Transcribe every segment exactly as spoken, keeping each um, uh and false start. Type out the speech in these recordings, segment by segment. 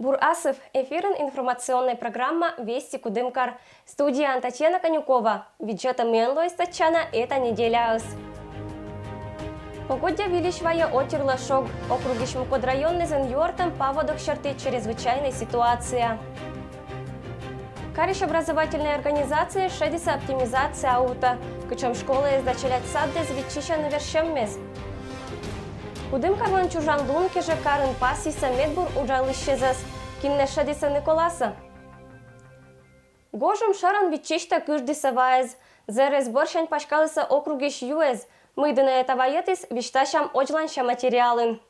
Бур асыв! Эфирын информационнӧй программа «Вести Кудымкар». Студияын Татьяна Конюкова. Видзӧтӧммиӧн лои стӧчана эта неделяыс. Погода выльысь вайӧ отирлӧ шог. Округысь мукӧд районъясын юӧртӧм паводок серти чрезвычайнӧй ситуация. Карысь образовательнӧй организацияӧ шедісӧ оптимизация утӧ. Кутшӧм школаӧс да челядь садӧс виччысьӧны верстьӧммес? Кудымкарлӧн чужан лун кежӧ карын пасйисӧ медбур уджалысьӧс. Киннӧс шедісӧ Николасӧ? Гожум шӧрӧн виччысьтӧг ыждісӧ ваыс. Зэрӧс бӧрсянь паськалісӧ округысь юыс. Мый дінӧ эта вайӧдіс, висьтасям ӧтлааннас материалын.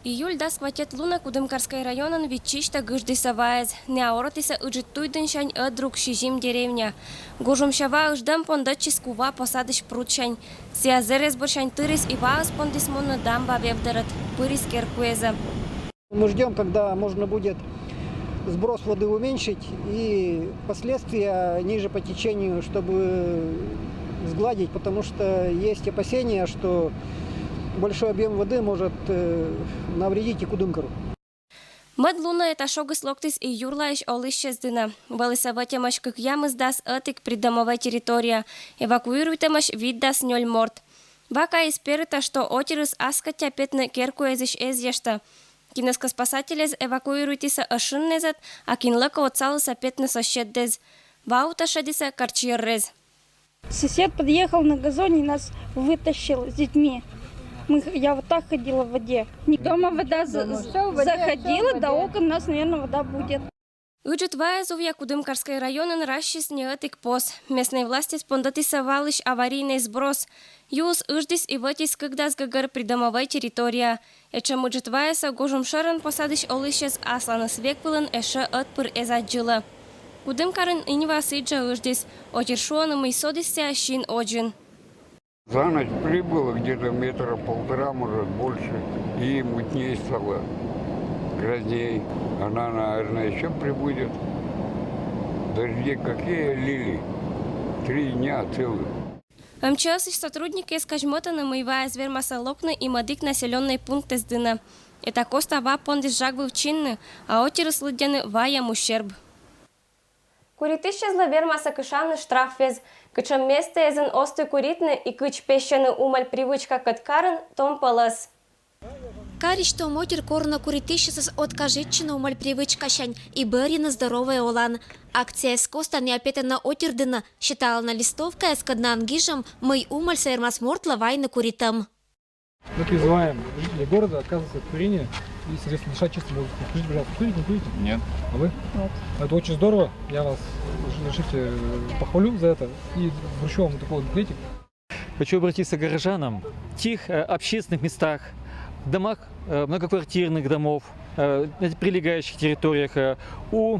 Июль дас квайтӧд лунӧ Кудымкарскӧй районын виччысьтӧг ыждісӧ ваыс. Ная орӧдісӧ Ыджыд Туйдінсянь ӧд друг сизим деревня. Гожумся ва ыждӧм пондӧдчис Кува посадысь прудсянь. Сія зэрӧс бӧрсянь тырис и ваыс пондіс мунны дамба вевдӧрӧд. Пырис керкуэзӧ. Мы ждём, когда можно будет сброс воды уменьшить и последствия ниже по течению, чтобы сгладить, потому что есть опасения, что большой объём воды может, э, навредить и Кудымкару. Мӧд лунӧ эта шогыс локтіс и юрлаысь олысьӧс дінӧ. Вӧлісӧ вӧтемӧсь кӧкъямысдас ӧтик придомовӧй территория. Эвакуируйтӧмӧсь витдас нёль морт. Ва кайис перита, что отирыс ас кӧтя петны керкуэзысь эз ещӧ. Кинӧскӧ спасательӧс эвакуируйтісӧ ӧшинь незӧд, а кинлӧкӧ отсалісӧ петны соседдӧс. Ва утӧ шедісӧ кӧрчйӧрӧс. Сосед подъехал на газоне и нас вытащил с детьми. Мы, я вот так ходила в воде. Не дома вода за- Дома. Всё, в воде, заходила, всё, в воде. До окон у нас, наверное, вода будет. Ыджыд ваыс увъя Кудымкарскӧй районын разсис не ӧтик пос. Местнӧй властьыс пондӧдісӧ валысь аварийнӧй сброс. Юыс ыждіс и вӧтис кыкдас гӧгӧр придомовӧй территория. Этшӧм ыджыд ваысӧ гожум шӧрӧн посадысь олысьӧс асланыс век вылын ещӧ ӧтпыр эз аддзылӧ. Кудымкарын инь ва сідзжӧ ыждіс. Отир шуӧны, мый содіс сія син водзын. За ночь прибыло где-то метра полтора, может, больше, и мутней стало, грязней. Она, наверное, ещё прибудет. Дожди какие лили? Три дня целых. МЧС-ысь сотрудникъяс казьмӧтӧны, мый ваыс вермасӧ локны и мӧдік населённӧй пунктъяс дінӧ. Эта коста ва пондіс жагвывтчыны, а отирыс лыддьӧны вайӧм ущерб. Куритысьӧзлы вермасӧ кышавны штрафъяс. Кутшӧм местаясын оз тай куритны и кыдз пессьӧны умӧль привычкакӧд карын — том пӧлӧс. Карысь том отир корӧны куритысьӧсӧс откажитчыны умӧль привычкасянь и бӧрйыны здоровӧй олан. Акцияяс коста ная петӧны отир дінӧ, сеталӧны листовкаяс, кодъясын гижӧм, мый умӧльсӧ вермас мортлы вайны куритӧм. Мы призываем жителей города отказываться от курения и, соответственно, дышать чистым воздухом. Скажите, пожалуйста, курите, не курите? Нет. А вы? Нет. Это очень здорово. Я вас, разрешите, э, похвалю за это и вручу вам вот такой вот буклетик. Хочу обратиться к горожанам. В тех, э, общественных местах, домах, э, многоквартирных домов, э, на прилегающих территориях, э, у,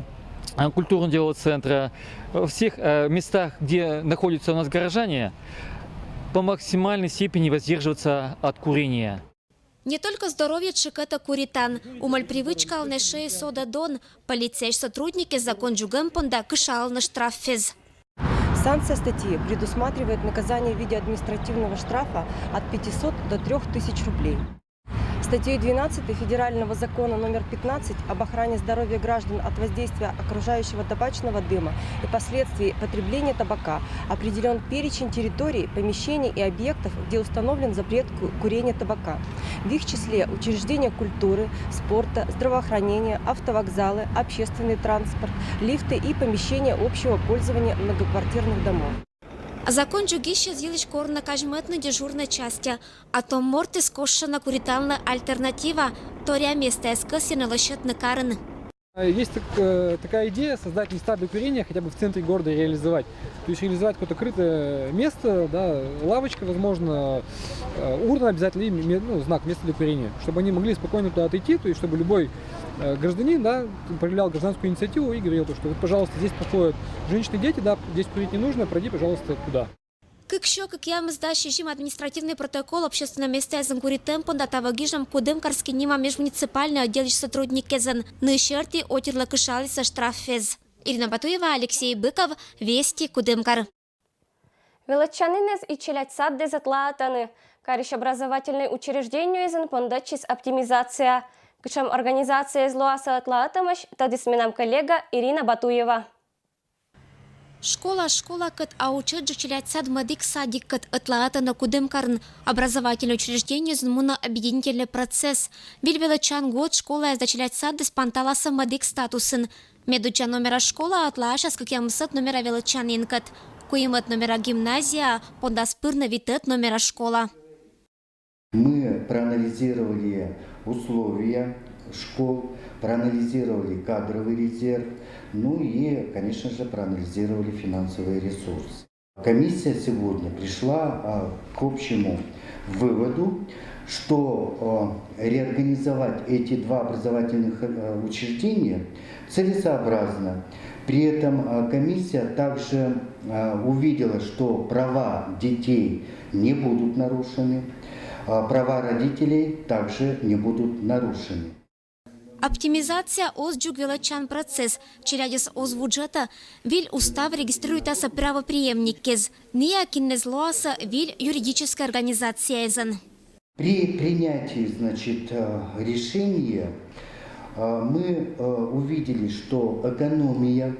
э, культурно-делового центра, во всех, э, местах, где находятся у нас горожане, по максимальной степени воздерживаться от курения. Не только здоровье тшыкӧтӧ куритан, умӧль привычкалӧн ещӧ и содӧ дон. Полицияысь сотрудникъяс закон дзугӧм понда кышалӧны штрафъяс. Санкция статьи предусматривает наказание в виде административного штрафа от пятисот до трёх тысяч рублей. Статьей двенадцатой федерального закона номер пятнадцать об охране здоровья граждан от воздействия окружающего табачного дыма и последствий потребления табака определён перечень территорий, помещений и объектов, где установлен запрет ку- курения табака. В их числе учреждения культуры, спорта, здравоохранения, автовокзалы, общественный транспорт, лифты и помещения общего пользования многоквартирных домов. Закон дзугисьяс йылысь корӧны казьмӧтны дежурнӧй частьӧ. А том мортыс кошкӧны куританлы альтернатива, торъя местаяс кӧсйӧны лӧсьӧдны карын. Есть так- э, такая идея создать места для курения, хотя бы в центре города реализовать. То есть реализовать какое-то крытое место, да, лавочка, возможно, э, урна обязательно и ме- ну, знак, место для курения, чтобы они могли спокойно туда отойти, то есть чтобы любой, э, гражданин, да, проявлял гражданскую инициативу и говорил то, что вот, пожалуйста, здесь проходят женщины, дети, да, здесь курить не нужно, пройди, пожалуйста, туда. Кык сё кыкъямысдас сизим административнӧй протокол общественнӧй местаясын куритӧм понда таво гижӧм Кудымкарский нима межмуниципальнӧй отделысь сотрудникъясӧн. Ны серти отирлы кышалісӧ штрафъяс. Ирина Батуева, Алексей Быков, Вести, Кудымкар. Велӧдчанінӧс и челядь саддіс ӧтлаӧтӧны. Карысь образовательнӧй учреждениеясын пондӧдчис оптимизация. Кутшӧм организацияяс лоасӧ ӧтлаӧтӧмӧсь, тӧдіс менам коллега Ирина Батуева. Школа школакӧд, а ӧтчыдджык челядь сад мӧдік садиккӧд ӧтлаӧтӧны Кудымкарын. Образовательнӧй учреждениеясын мунӧ объединительнӧй процесс. Виль велӧдчан гуӧд школаяс да челядь садыс панталасӧ мӧдік статусын. Медуддза номера школа ӧтлаасяс кӧкъямысӧд номера велӧдчанінкӧд. Куимӧд номера гимназия пондас пырны витӧд номера школа. Мы проанализировали условия школ, проанализировали кадровый резерв, ну и, конечно же, проанализировали финансовый ресурс. Комиссия сегодня пришла к общему выводу, что реорганизовать эти два образовательных учреждения целесообразно. При этом комиссия также увидела, что права детей не будут нарушены, права родителей также не будут нарушены. Оптимизация оз дзуг велӧдчан процесс, челядьӧс оз вуджӧтӧ. Виль устав регистрируйтасӧ правопреемниккез, ныякиннас лоасӧ виль юридическӧй организацияясӧн. При принятии, значит, решения мы увидели, что экономия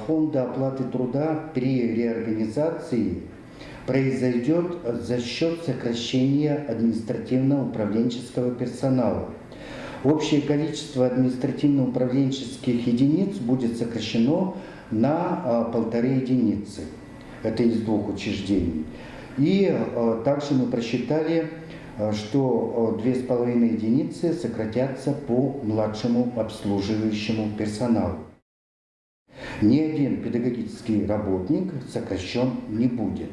фонда оплаты труда при реорганизации произойдет за счет сокращения административно-управленческого персонала. Общее количество административно-управленческих единиц будет сокращено на полторы единицы. Это из двух учреждений. И также мы просчитали, что две с половиной единицы сократятся по младшему обслуживающему персоналу. Ни один педагогический работник сокращен не будет.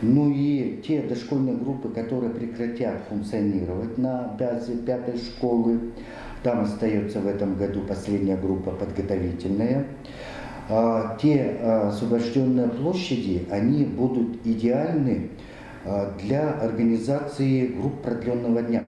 Ну и те дошкольные группы, которые прекратят функционировать на базе пятой школы, там остается в этом году последняя группа подготовительная. Те освобожденные площади, они будут идеальны для организации групп продленного дня.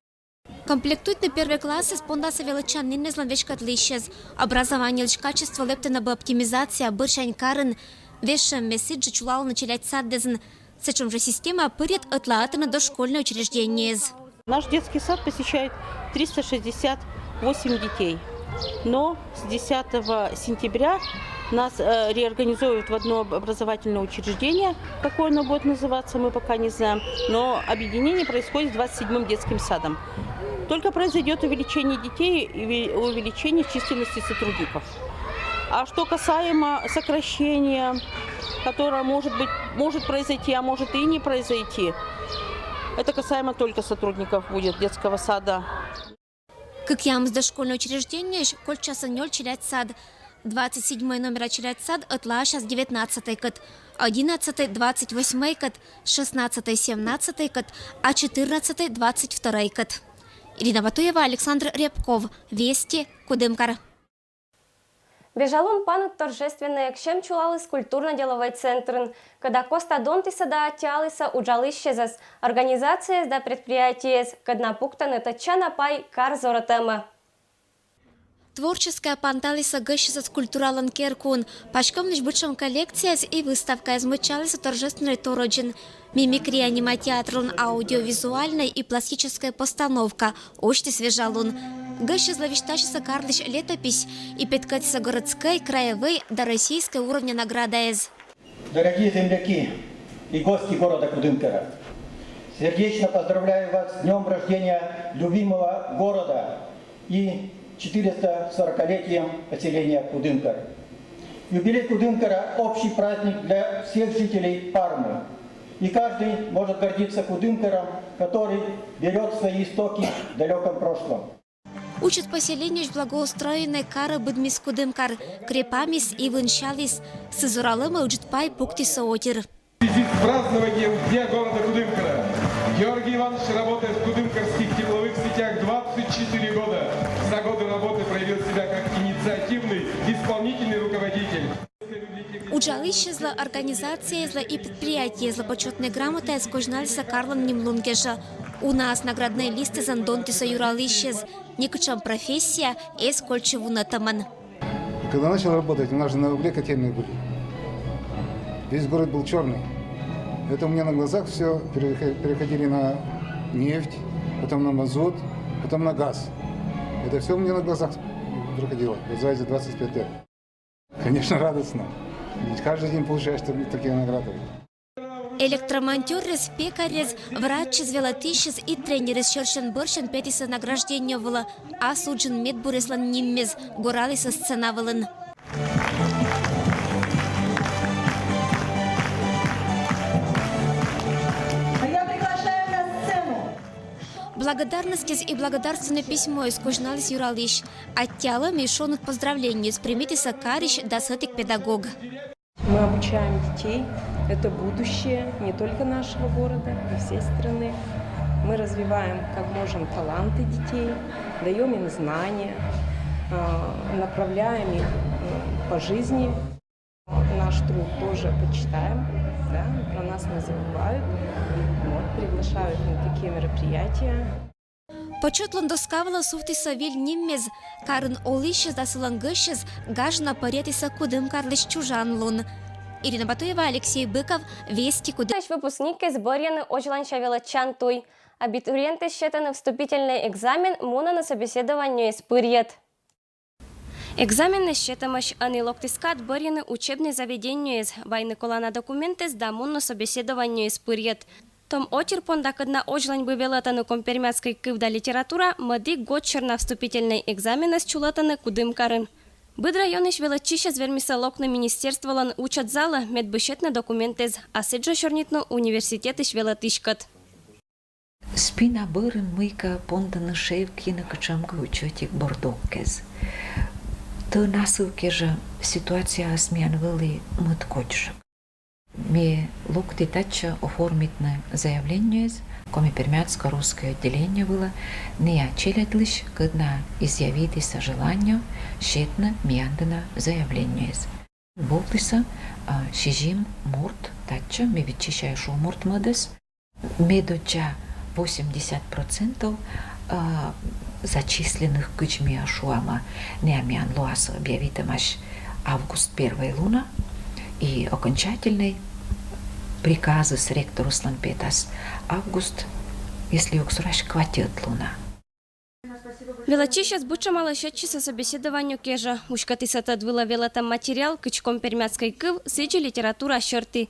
Комплектуйтны первой классыс пондасӧ велӧдчаніннас веськӧдлысьӧс. Образованиелысь качество лэптӧны бы оптимизация бӧрсянь карын. Весьӧм места чулалны челядь саддісын. Сэтшӧм жӧ система пырйӧ ӧтлаӧтӧны дошкольнӧй учреждениеяс. Наш детский сад посещает триста шестьдесят восемь детей. Но с десятого сентября нас реорганизуют в одно образовательное учреждение. Какое оно будет называться, мы пока не знаем. Но объединение происходит с двадцать седьмым детским садом. Только произойдет увеличение детей и увеличение численности сотрудников. А что касаемо сокращения, которое может быть, может произойти, а может и не произойти, это касаемо только сотрудников будет детского сада. Кӧкъямыс дошкольнӧй учреждениеысь кольччасӧ нёль челядь сад. Двадцать седьмӧй номера челядь сад ӧтлаасяс девятнадцатӧйкӧд, одиннадцатӧй двадцать восьмӧйкӧд, шестнадцатӧй семнадцатӧйкӧд, а четырнадцатӧй двадцать вторӧйкӧд. Ирина Батуева, Александр Рябков, Вести, Кудымкар. Вежалун паныд торжественнӧй эксьӧм чулаліс культурно-деловӧй центрын, кӧда коста донтісӧ да аттьӧалісӧ уджалысьясӧс, организацияяс да предприятиеяс, кӧд на пуктӧны тӧдчана пай кар зорӧтӧмӧ. Творческӧя панталісӧ гӧсьтчисӧ культуралӧн керкуын. Паськӧмлысь бытшӧм коллекцияяс и выставкаяс мыччалісӧ торжественнӧй торӧдзын. Мимикрия нима театрлӧн аудиовизуальнӧй и пластическӧй постановка осьтіс вежалун. Гӧсьтъяслы висьтасисӧ карлысь летопись и петкӧдчисӧ городскӧй, краевӧй да российскӧй уровня наградаяс. Дорогие земляки и гости города Кудымкара! Сердечно поздравляю вас с днём рождения любимого города и четыреста сорокалетием поселения Кудымкар. Юбилей Кудымкара – общий праздник для всех жителей Пармы. И каждый может гордиться Кудымкаром, который берёт свои истоки в далёком прошлом. Усьыд поселениеысь благоустроеннӧй карӧ быдмис Кудымкар, крепамис и вынсяліс. Сы зоралӧмӧ ыджыд пай пуктісӧ отир. В связи с празднованием Дня города Кудымкара Георгий Иванович работает в Кудымкарских тепловых сетях двадцать четыре года. За годы работы проявил себя как инициативный, исполнительный руководитель. Уджалысьяслы, организацияяслы и предприятиеяслы почётнӧй грамотаяс козьналісӧ карлӧн нимлун кежӧ. Унаӧс награднӧй листсӧ донтісӧ юралысьяс. Некутшӧм профессия эз кольччы вунӧтӧмӧн. Когда начал работать, у нас же на угле котельные были. Весь город был черный. Это у меня на глазах все переходили на нефть, потом на мазут, потом на газ. Это все у меня на глазах проходило за эти двадцать пять лет. Конечно, радостно. Ведь каждый день получаешь такие награды. Электромонтёрез, пекарез, врачез, велатӥсез и тренерез сьӧрсен-бӧрсен петӥсӧ награждение вылӧ. Ас уджын медбуреслӧн ниммез горалісӧ сцена вылын. Благодарностез и благодарственное письмоез козьналіс юралысь. Аттьӧалӧм и шоныд поздравлениез примитісӧ карысь дас ӧтик педагог. Мы обучаем детей. Это будущее не только нашего города, но и всей страны. Мы развиваем, как можем, таланты детей, даем им знания, а, направляем их э, по жизни. Наш труд тоже почитаем, да, про нас не забывают, вот, приглашают на такие мероприятия. Почётлӧн доска вылӧ сувтісӧ виль ниммез. Карын олысьсьыс да сылӧн гӧсьтсьыс гажна пӧръятісӧ Кудымкарлысь чужан лун. Ирина Батуева, Алексей Быков, Вести Кудым. Выпускникъяс бӧрйӧны Озьланьысь велӧдчан туй. Абитуриентъяс сетӧны вступительный экзамен, мунӧны собеседованиеыс пырйӧд. Экзаменъяс сетӧмаӧсь, ӧні локтіс кад бӧрйыны учебный заведениеяс, вайны колана документъяс да мунны собеседованиеыс пырйӧд. Том отир понда, кӧдна Озьланьбыв велӧдӧны коми-пермяцкӧй кыв да литература, мӧдік год сьӧрна вступительный экзаменъяс чулӧтӧны Кудымкарын. Быд районысь велӧдчысьяс вермисӧ локны министерстволӧн учёт залӧ, мед бы сетны документъяс, а сідзжӧ сёрнитны университетысь велӧдысьяскӧд. Спина бӧрын мыйкӧ пондыны, шевкйыны кутшӧмкӧ учётик бордовкаез. Тӧ на сылы кежӧ ситуацияыс миян вӧлі мӧд кодьыштӧг. Ме локті татчӧ оформитны заявлениеез коми-пермяцко-русскӧй отделение вылӧ ная челядьлысь, кӧдна изъявитісӧ желание сетны миян дінӧ заявлениеез. Вӧлісӧ сизим морт татчӧ, ме виччыся эшшӧ морт мӧдӧс. Медодзза восемьдесят процентов зачисленных, кыдз ми шуам, ная миян лоас объявитӧмаӧсь август первой лунӧ, и окончательный приказыс ректорыслӧн петас август, если ог сурась, квайтӧд лунӧ. Велӧдчысьяс быдшӧмалӧ сетчисӧ собеседованиеӧ кежӧ, уськӧтісӧ тӧд вылӧ велӧдтӧм материал кыдз коми-пермяцкӧй кыв, сідзи литература сьӧрті.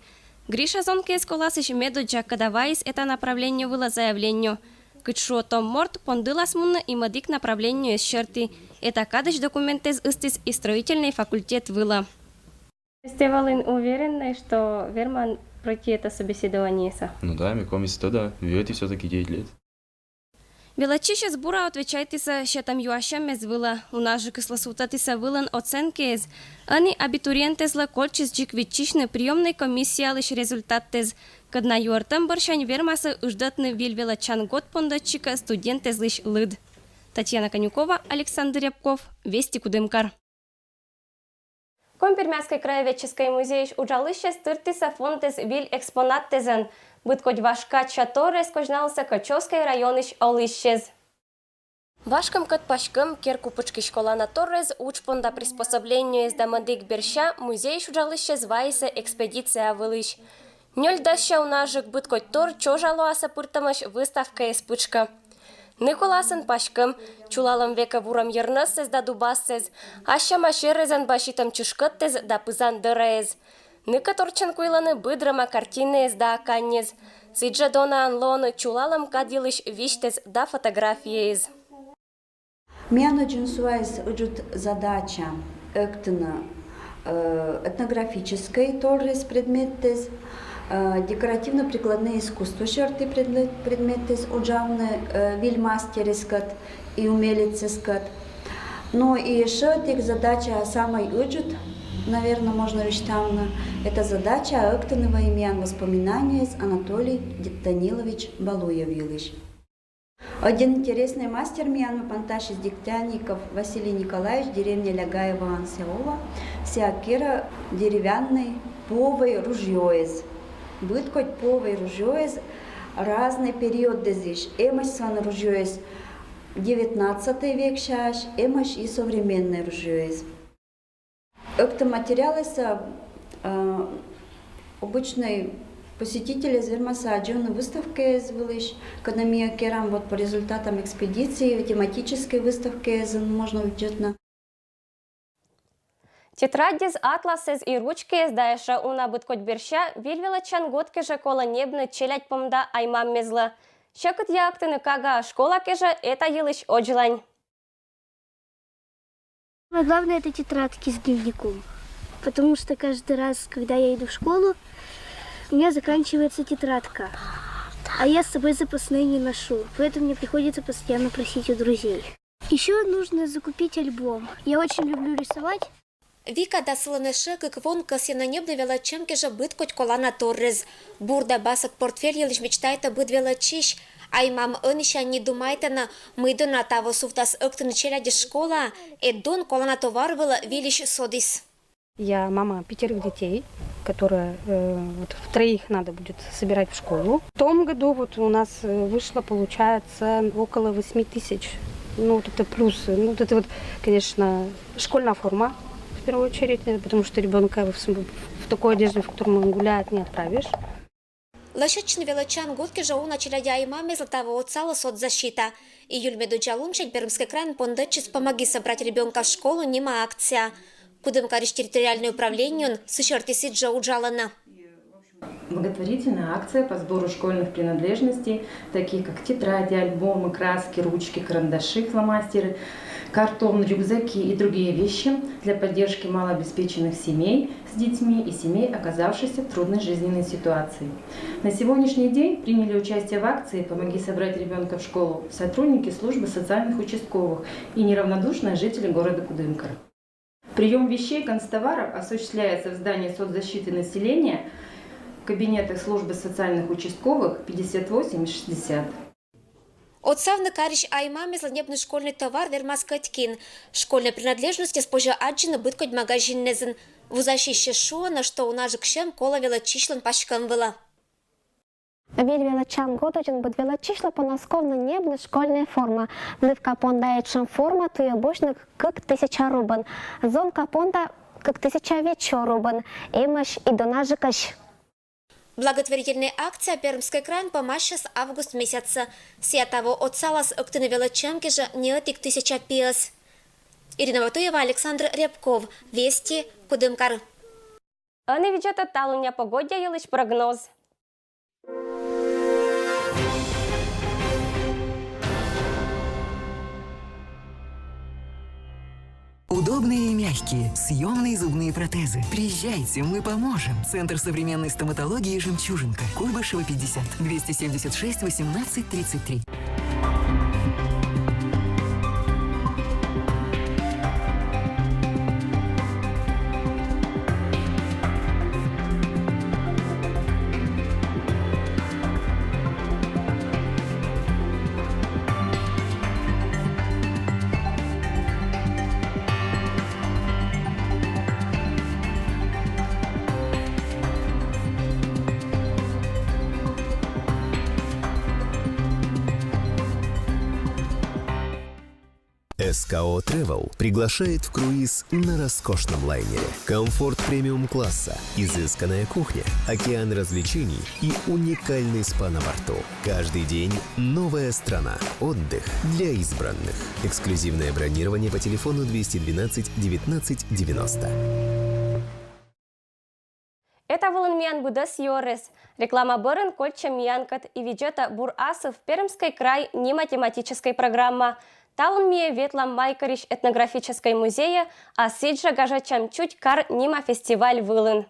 Гриша Зонкиыс Коласысь медодзза кадӧ вайис эта направление вылӧ заявление. Кыдз шуӧ том морт, пондылас мунны и мӧдік направлениеяс сьӧрті. Эта кадысь документъяс ыстіс и строительный факультет вылӧ. Тэ вӧлін увереннӧй, что верман пройти это собеседованиесӧ? Ну да, ми комиыс тӧда, виӧти всё-таки девять лет. Велӧдчысьяс бура отвечайтісӧ сетӧм юасьӧмъяс вылӧ. Унажыкыслы сувтӧдтісӧ вылын оценкаэз. Ӧні абитуриентъяслы кольччис дзик виччысьны приёмнӧй комиссиялысь результатъяс. Кӧдна юӧртӧм бӧрсянь вермасӧ ыдждӧдны виль велӧдчан год пондӧдчикӧ студентъяслысь лыд. Татьяна Конюкова, Александр Рябков, Вести Кудымкар. Коми-Пермяцкӧй краеведческӧй музейысь уджалысьяс тыртісӧ фондтэс виль экспонаттӧзӧн. Быд кодь важ кадся торъяс козьналісӧ Кочевскӧй районысь олысьяс. Вашкӧм кӧт паськӧм, керкупытшкысь колана торъяс, удж понда приспособлениеяс да мӧдік берся музейысь уджалысьяс вайисӧ экспедиция вылысь. Нёль дасся унажык быд кодь тор чожа лоасӧ пыртӧмаӧсь выставкаыс пытшкӧ. Ныколасын паськӧм, чулалӧм векӧ вурӧм йӧрнӧссӧ да дубассӧ, ассяма серӧзӧн баситӧм чышкӧдтэс да пызан дӧраэз. Ныкӧт орччӧн куйлӧны быд рӧма картинаэз да аканьяс. Сідзжӧ донаӧн лоӧны чулалӧм кад йылысь висьтъяс да фотографияэз. Миян ӧдзӧн сулаис ыджыт задача эктыны этнографическӧй торъяс предметтэс, декоративно-прикладное искусство сьӧрті предметтэс уджавны виль мастеръяскӧд и умелецъяскӧд. Но и ещӧ одна задача, самӧй ыджыт, наверно, можно висьтавны, это задача эктыны вӧй миян воспоминаниеяс Анатолий Данилович Балуев йылысь. Один интересный мастер миян понтасис, Дегтярников Василий Николаевич, деревня Лягаево Ансяово, сія керӧ деревянный пуӧвӧй ружьёэз. Быд кодь пуӧвӧй ружьёэз разнӧй периодъясысь, эмӧсь сылӧн ружьёэз девятнадцатӧй вексяысь, эмӧсь и современнӧй ружьёэз. Эктӧм материалъясыс Обычный посетитель эз вермаса адӟыны выставкаез вылысь, кӧні ми керам вот по результатам экспедиции, тематической выставкаез можно увидеть на. Тетрадьез, атласэз и ручкаез да эшшо уна быдкодь берся выль велӧдчан год кежӧ колӧ небны челядь помда ай-маммезлы. Сьӧкыдъя ӧктыны кагаӧ школа кежӧ — это йылысь одзлань. Самое главное — это тетрадки с дневником, потому что каждый раз, когда я иду в школу, у меня заканчивается тетрадка, а я с собой запасные не ношу, поэтому мне приходится постоянно просить у друзей. Еще нужно закупить альбом. Я очень люблю рисовать. Вика да сылӧн эшшӧ кык вон кӧсйӧны небны велӧдчӧм кежӧ быдкодь колана торрез. Бур да басӧг портфель йылысь мечтайтӧ быд велӧдчысь. Ай-мам ӧнісянь ни думайтӧны, мый дона таво сувтас ӧктыны челядьӧс школаӧ, эд дон колана товар вылӧ вильысь содіс. Я мама пятерых детей, которые э, вот в троих надо будет собирать в школу. В том году вот у нас э, вышло, получается, около восьми тысяч. Ну, вот это плюс. Ну, вот это вот, конечно, школьная форма в первую очередь, э, потому что ребенка в, в такой одежде, в которой он гуляет, не отправишь. Лӧсьӧдчыны велӧдчан год кежӧ уна челядя ай-мамезлы таво отсалӧ соцзащита. Июль медодзза лунсянь Пермскӧй крайын пондӧдчис «Помоги собрать ребёнка в школу» нима акция. Кудымкарысь территориальнӧй управлениеын сы серти сідзжӧ уджалӧны. Благотворительная акция по сбору школьных принадлежностей, таких как тетради, альбомы, краски, ручки, карандаши, фломастеры, картон, рюкзаки и другие вещи для поддержки малообеспеченных семей с детьми и семей, оказавшихся в трудной жизненной ситуации. На сегодняшний день приняли участие в акции «Помоги собрать ребенка в школу» сотрудники службы социальных участковых и неравнодушные жители города Кудымкар. Прием вещей, констоваров осуществляется в здании соцзащиты населения, кабинетах службы социальных участковых пятьдесят восемь и шестьдесят. Отсавны карысь ай-мамезлы небны школьный товар вермас кӧть кин. Школьнӧй принадлежностьсӧ позьӧ аддзыны быдкодь магазиннезын. Вузасьысьыс шуӧны, что унажык сьӧм колӧ велӧдчысьлӧн паськӧм вылӧ. Выль велӧдчан годозьын быд велӧдчысьлы понаськовны небны школьнӧй форма. Нывка понда этшӧм форма туйӧ босьтны кык тысяча рубльӧн, зонка понда кык тысяча витсё рубльӧн. Эмӧсь и донаджыкӧсь. Благотворительнӧй акция Пермскӧй крайын помасьӧ август месяцын. Сійӧ таво отсалас ӧктыны велӧдчӧм кежӧ неӧтик тысяча пиӧс. Ирина Ватуева, Александр Рябков, Вести, Кудымкар. Ӧні видзӧтӧй талунъя погода йылысь прогноз. Удобные и мягкие съемные зубные протезы. Приезжайте, мы поможем. Центр современной стоматологии «Жемчужинка». Куйбышева, пятьдесят, двести семьдесят шесть, восемнадцать тридцать три. СКО Travel приглашает в круиз на роскошном лайнере. Комфорт премиум-класса, изысканная кухня, океан развлечений и уникальный спа на борту. Каждый день новая страна. Отдых для избранных. Эксклюзивное бронирование по телефону двести двенадцать девятнадцать девяносто. Эта вылын миян быдӧс юӧрыс. Реклама бӧрын кольччӧй миянкӧд и видзӧтӧй «Бур асыв. Пермскӧй край» нима тематическӧй программа. Талун ми ветлам Майкӧрысь этнографическӧй музейӧ, а сідзжӧ гажӧдчам «Чуть кар» нима фестиваль вылын.